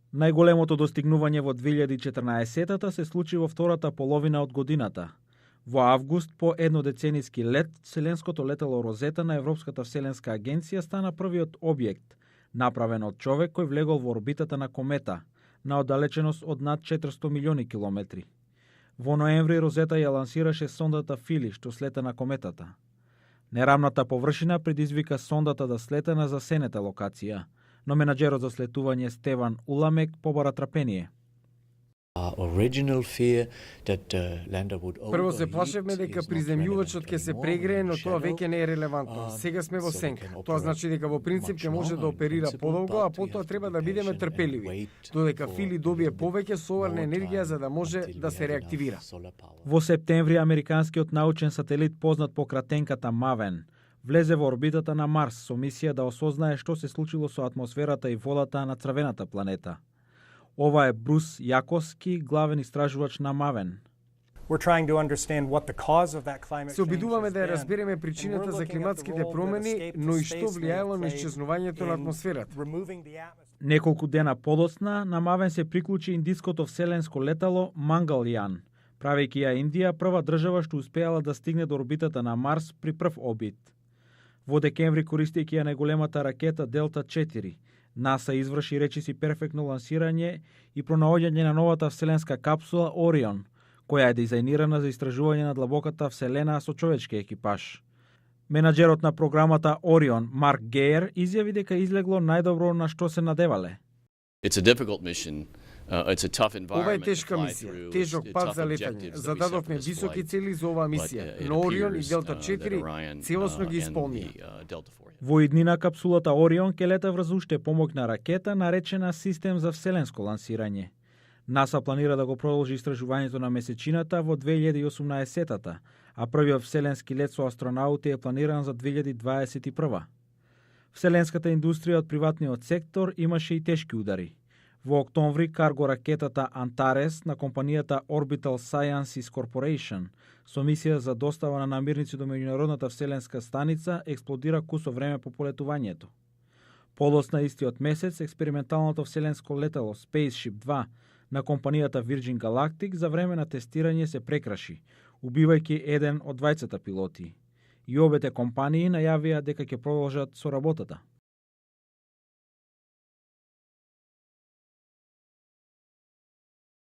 Најголемото достигнување во 2014-та се случи во втората половина од годината. Во август, по еднодеценијски лет, вселенското летало Розета на Европската вселенска агенција стана првиот објект, направен од човек кој влегол во орбитата на комета, на оддалеченост од над 400 милиони километри. Во ноември Розета ја лансираше сондата Фили, што слета на кометата. Нерамната површина предизвика сондата да слета на засенета локација, но менаџерот за слетување Стеван Уламек побара трпение. Прво се плашевме дека приземјувачот ќе се прегрее, но тоа веќе не е релевантно. Сега сме во сенка. Тоа значи дека во принцип ќе може да оперира подолго, а потоа треба да бидеме трпеливи, додека Фили добие повеќе соларна енергија за да може да се реактивира. Во септември американскиот научен сателит познат по кратенката Мавен влезе во орбитата на Марс со мисија да осознае што се случило со атмосферата и водата на црвената планета. Ова е Брус Јакоски, главен истражувач на Мавен. Се обидуваме да ја разбереме причината за климатските промени, но и што влијаело на исчезнувањето на атмосферата. Неколку дена подоцна на Мавен се приклучи индиското вселенско летало Мангалјан, правејќи ја Индија прва држава што успеала да стигне до орбитата на Марс при прв обид. Во декември, користејќи ја најголемата ракета Делта 4, НАСА изврши речиси перфектно лансирање и пронаоѓање на новата вселенска капсула Орион, која е дизајнирана за истражување на длабоката вселена со човечки екипаж. Менаџерот на програмата Орион, Марк Гејер, изјави дека излегло најдобро на што се надевале. Ова е тешка мисија, тежок пат за летање. Зададовме високи цели за оваа мисија, но Орион и Делта 4 целосно ги исполнија. Во иднина капсулата Орион ќе лета врз уште помоќна ракета наречена Систем за вселенско лансирање. НАСА планира да го продолжи истражувањето на месечината во 2018-та, а првиот вселенски лет со астронаути е планиран за 2021. Вселенската индустрија од приватниот сектор имаше и тешки удари. Во октомври карго ракетата Антарес на компанијата Orbital Sciences Corporation со мисија за достава на намирници до меѓународната вселенска станица експлодира кусо време по полетувањето. Подоцна истиот месец експерименталното вселенско летало Spaceship 2 на компанијата Virgin Galactic за време на тестирање се прекраши, убивајќи еден од двајцата пилоти. И обете компании најавија дека ќе продолжат со работата.